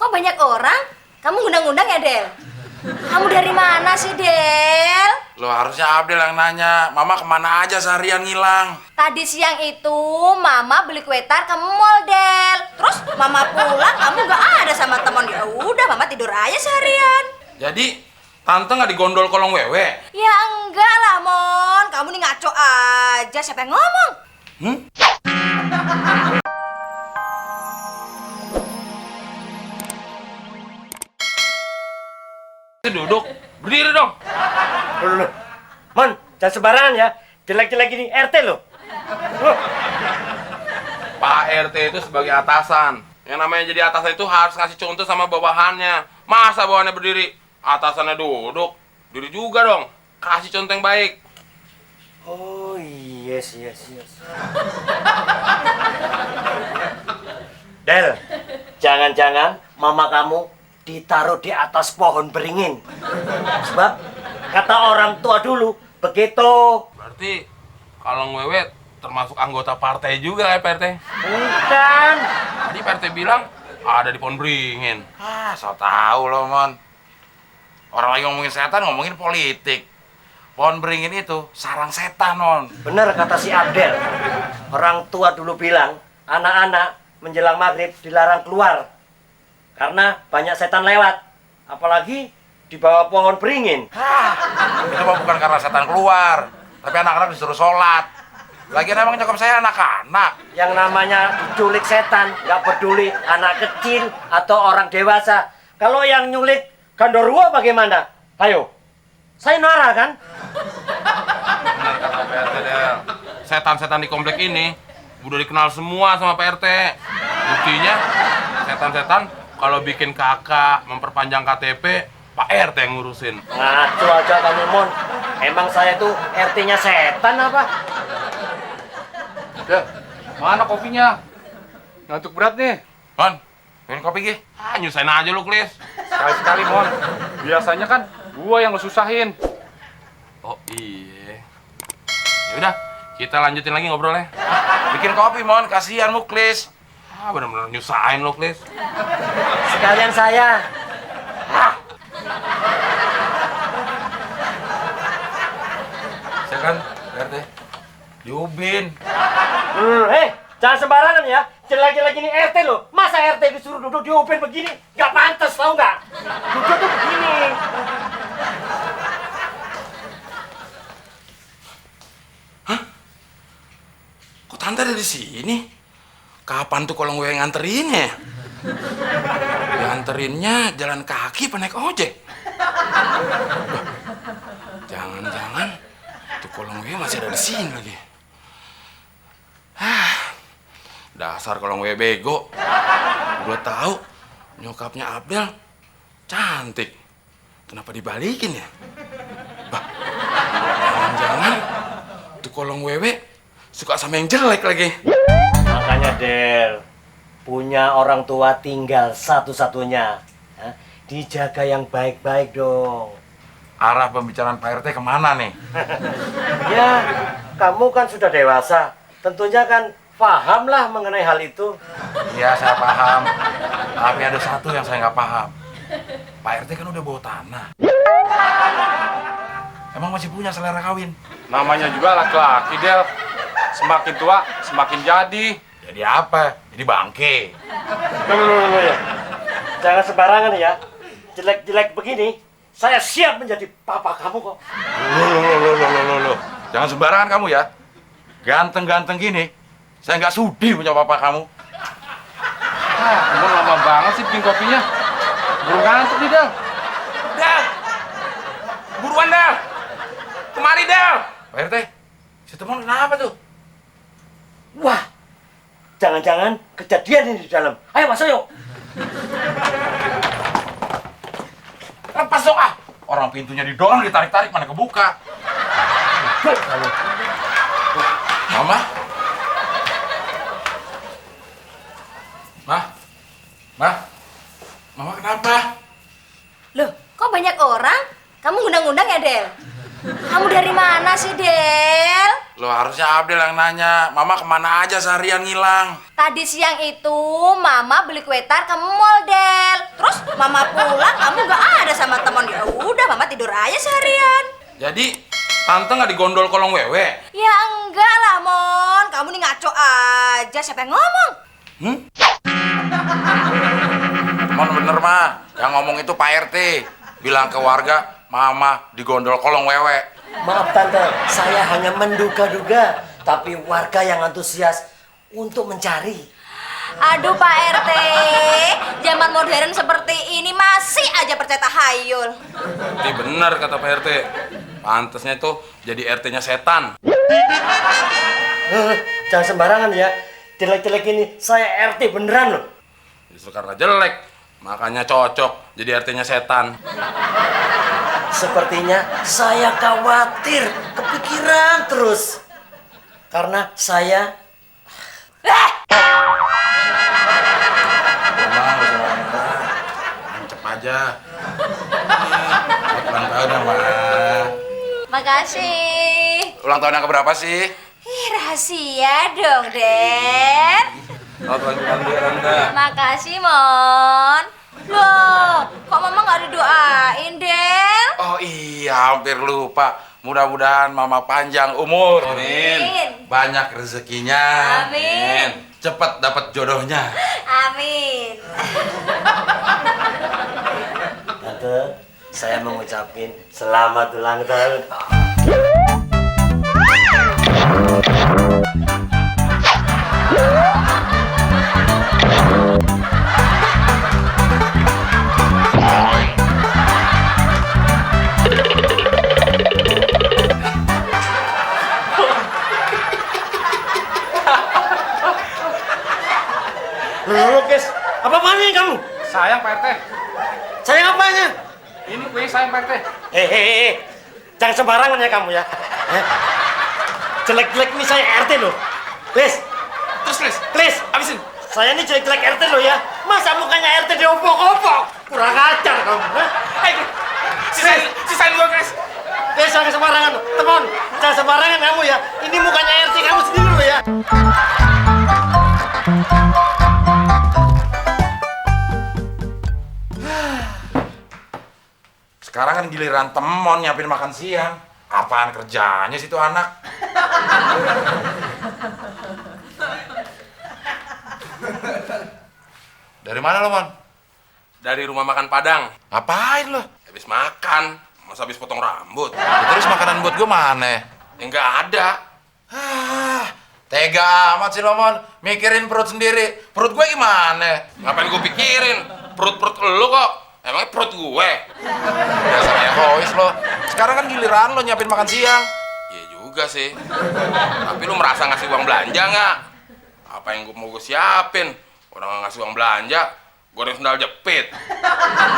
kok banyak orang? Kamu ngundang-ngundang ya, Del? Kamu dari mana sih, Del? Lo harusnya Abdel yang nanya, Mama kemana aja seharian ngilang? Tadi siang itu Mama beli kue tar ke mall, Del. Terus Mama pulang, kamu gak ada sama teman. Ya udah, Mama tidur aja seharian. Jadi, Tante nggak digondol kolong wewe? Ya enggak lah, Mon. Kamu nih ngaco aja. Siapa yang ngomong? Duduk, berdiri dong. Loh. Mon, jangan sembarangan ya. Jelek-jelek ini RT loh. Pak RT itu sebagai atasan. Yang namanya jadi atasan itu harus ngasih contoh sama bawahannya. Masa bawahannya berdiri, atasannya duduk? Diri juga dong. Kasih contoh yang baik. Oh, yes. Del, jangan-jangan mama kamu ditaruh di atas pohon beringin. Sebab kata orang tua dulu begitu. Berarti kalau ngewe termasuk anggota partai juga ya Pak RT? Bukan. Tadi Pak RT bilang ada di pohon beringin. So tau lo, Mon. Orang lagi ngomongin setan, ngomongin politik. Pohon beringin itu sarang setan, Mon. Bener kata si Abdel. Orang tua dulu bilang, anak-anak menjelang maghrib dilarang keluar. Karena banyak setan lewat. Apalagi di bawah pohon beringin. Itu mah bukan karena setan keluar, tapi anak-anak disuruh sholat. Lagian emang nyokap saya anak-anak. Yang namanya diculik setan, nggak peduli anak kecil atau orang dewasa. Kalau yang nyulik Gandorwo bagaimana? Ayo, saya Nara kan? Benar kata Pak RT, Del. Setan-setan di komplek ini udah dikenal semua sama Pak RT. Buktinya, setan-setan kalau bikin kakak, memperpanjang KTP, Pak RT yang ngurusin. Ngaco aja kamu, Mon. Emang saya tuh RT-nya setan apa? Ya, mana kopinya? Ngantuk berat nih. Mon, minum kopi Gi. Nyusahin aja lu, Klis. Sekali-sekali, Mon. Biasanya kan gua yang ngesusahin. Oh iya. Ya udah, kita lanjutin lagi ngobrolnya. Bikin kopi, Mon. Kasihan lu, Klis. Bener-bener nyusahin lu, Klis. Sekalian saya. Saya kan, Pak RT, diubin. Jangan sembarangan ya. Jelek-jelek ini RT loh. Masa RT disuruh duduk di ubin begini? Gak pantas, tau nggak? Duduk tuh begini. Kok Tante ada di sini? Kapan tuh kalau gue nganterinnya? Nganterinnya jalan kaki apa naik ojek? Wah, jangan-jangan tuh kolong gue masih ada di sini lagi. Dasar kolong gue bego. Gue tahu nyokapnya Abdel cantik. Kenapa dibalikin ya? Bah, jangan-jangan tuh kolong wewe suka sama yang jelek lagi. Makanya Del, punya orang tua tinggal satu-satunya. Dijaga yang baik-baik dong. Arah pembicaraan Pak RT kemana nih? Ya, kamu kan sudah dewasa. Tentunya kan pahamlah mengenai hal itu. Iya, saya paham. Tapi ada satu yang saya nggak paham. Pak RT kan udah bawa tanah. Emang masih punya selera kawin? Namanya juga laki-laki, Del. Semakin tua, semakin jadi. Jadi apa? Jadi bangke. Loh, ya. Jangan sembarangan ya. Jelek-jelek begini, saya siap menjadi papa kamu kok. Loh. Jangan sembarangan kamu ya. Ganteng-ganteng gini, saya nggak sudi punya papa kamu. Kamu lama banget sih bikin kopinya. Burung ngantuk nih, Del. Del! Buruan, Del! Kemari, Del! Pak RT, si teman kenapa tuh? Wah, jangan-jangan kejadian ini di dalam. Ayo masuk yuk. Lepas dong ah! Orang pintunya didorong, ditarik-tarik, mana kebuka. Mama? Mama kenapa? Loh, kok banyak orang? Kamu ngundang-ngundang ya, Del? Kamu dari mana sih, Del? Lo harusnya Abdel yang nanya, Mama kemana aja seharian ngilang? Tadi siang itu Mama beli kue tar ke mall, Del. Terus Mama pulang, kamu nggak ada sama teman. Ya udah, Mama tidur aja seharian. Jadi tante nggak digondol kolong wewe? Ya enggak lah, Mon. Kamu nih ngaco aja. Siapa yang ngomong? Cuman bener mah, yang ngomong itu Pak RT. Bilang ke warga, Mama digondol kolong wewe. Maaf tante, saya hanya menduga-duga, tapi warga yang antusias untuk mencari. Aduh Pak RT, zaman modern seperti ini masih aja percaya tahayul. Ini bener kata Pak RT. Pantasnya tuh jadi RT-nya setan. Jangan sembarangan ya, jelek-jelek ini saya RT beneran loh. Justru karena jelek, makanya cocok jadi RT-nya setan. Sepertinya saya khawatir, kepikiran terus. Karena saya... Mama, gak usah marah. Mancep aja. Ini, ulang tahun ya, Ma. Makasih. Ulang tahun yang keberapa sih? Ih, rahasia dong, Den. Selamat ulang tahun dia, Randa. Makasih, Mon. Loh, kok Mama nggak didoain, Del? Oh iya, hampir lupa. Mudah-mudahan Mama panjang umur. Amin. Banyak rezekinya. Amin. Cepat dapat jodohnya. Amin. Tante, saya mengucapin selamat ulang tahun. Guys, apa apanya kamu? Sayang Pak RT. Saya apanya? Ini kue sayang Pak RT. Jangan sembarangan ya kamu ya. Jelek-jelek ini saya RT loh. Lis, Terus, abisin. saya ini jelek-jelek RT loh ya. Masa mukanya RT diopok-opok? Kurang ajar kamu. Ayo, Sisain gua, guys. jangan sembarangan, teman. Jangan sembarangan kamu ya. Ini mukanya RT kamu sendiri loh ya. Sekarang kan giliran temon nyiapin makan siang. Apaan kerjanya sih tuh anak? Dari mana lo, Mon? Dari rumah makan Padang. Ngapain lo? Habis makan, masa habis potong rambut. Ya, terus makanan buat gue mana? Enggak ada. Ah, tega amat sih lo, Mon. Mikirin perut sendiri. Perut gue gimana? Ngapain gue pikirin? Perut-perut lu kok. Emangnya perut gue? Biasanya egois lo. Sekarang kan giliran lo nyiapin makan siang. Iya juga sih. Tapi lu merasa ngasih uang belanja nggak? Apa yang mau gue siapin? Orang nggak ngasih uang belanja, gue udah sendal jepit.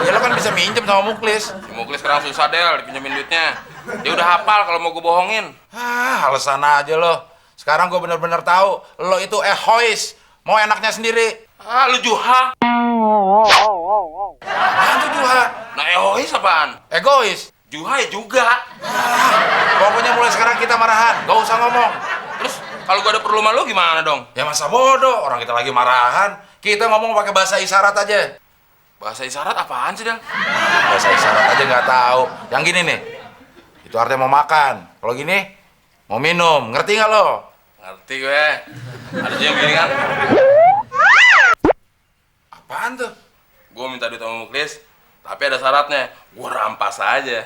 Ya lo kan bisa minjem sama Muklis. Si Muklis sekarang susah Del, dipinjemin duitnya. Dia udah hafal kalau mau gue bohongin. Ah, alasan aja lo. Sekarang gue bener-bener tahu lo itu egois. Mau enaknya sendiri. Ah, lu juha. Apaan tuh Juha? Nah, egois apaan? Egois? Juha ya juga. Pokoknya mulai sekarang kita marahan. Gak usah ngomong. Terus kalau gue ada perlu sama lu gimana dong? Ya masa bodoh, orang kita lagi marahan. Kita ngomong pakai bahasa isyarat aja. Bahasa isyarat apaan sih, Del? Bahasa isyarat aja nggak tahu. Yang gini nih, itu artinya mau makan. Kalau gini, mau minum. Ngerti nggak lo? Ngerti gue. Ada yang gini kan? Apaan tuh? Gue minta duit sama Muklis, tapi ada syaratnya. Gue rampas aja.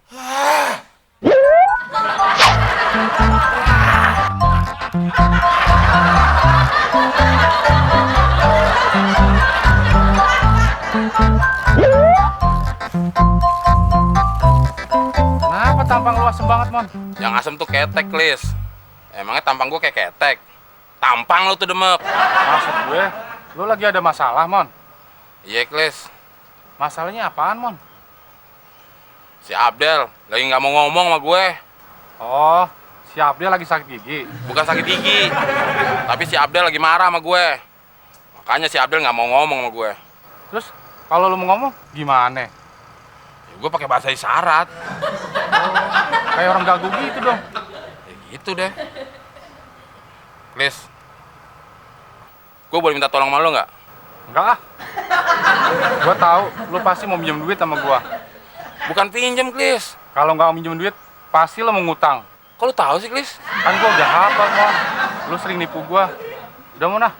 Kenapa tampang lu asem banget, Mon? Yang asem tuh ketek, Lis. Emangnya tampang gue kayak ketek? Tampang lu tuh demek. Maksud gue, lu lagi ada masalah, Mon. Iya, Lis. Masalahnya apaan, Mon? Si Abdel lagi nggak mau ngomong sama gue. Oh, si Abdel lagi sakit gigi. Bukan sakit gigi, tapi si Abdel lagi marah sama gue. Makanya si Abdel nggak mau ngomong sama gue. Terus, kalau lu mau ngomong, gimana? Ya, gue pakai bahasa isyarat. Kayak orang gagu gitu dong. Ya gitu deh. Klis, gue boleh minta tolong sama lo nggak? Enggak ah. Gua tahu lu pasti mau minjem duit sama gua. Bukan pinjam, Klis. Kalau nggak mau minjem duit, pasti lo mau ngutang. Kok lo tahu sih, Klis? Kan gua udah hafal, Mon. Lu sering nipu gua. Udah, Mon ah.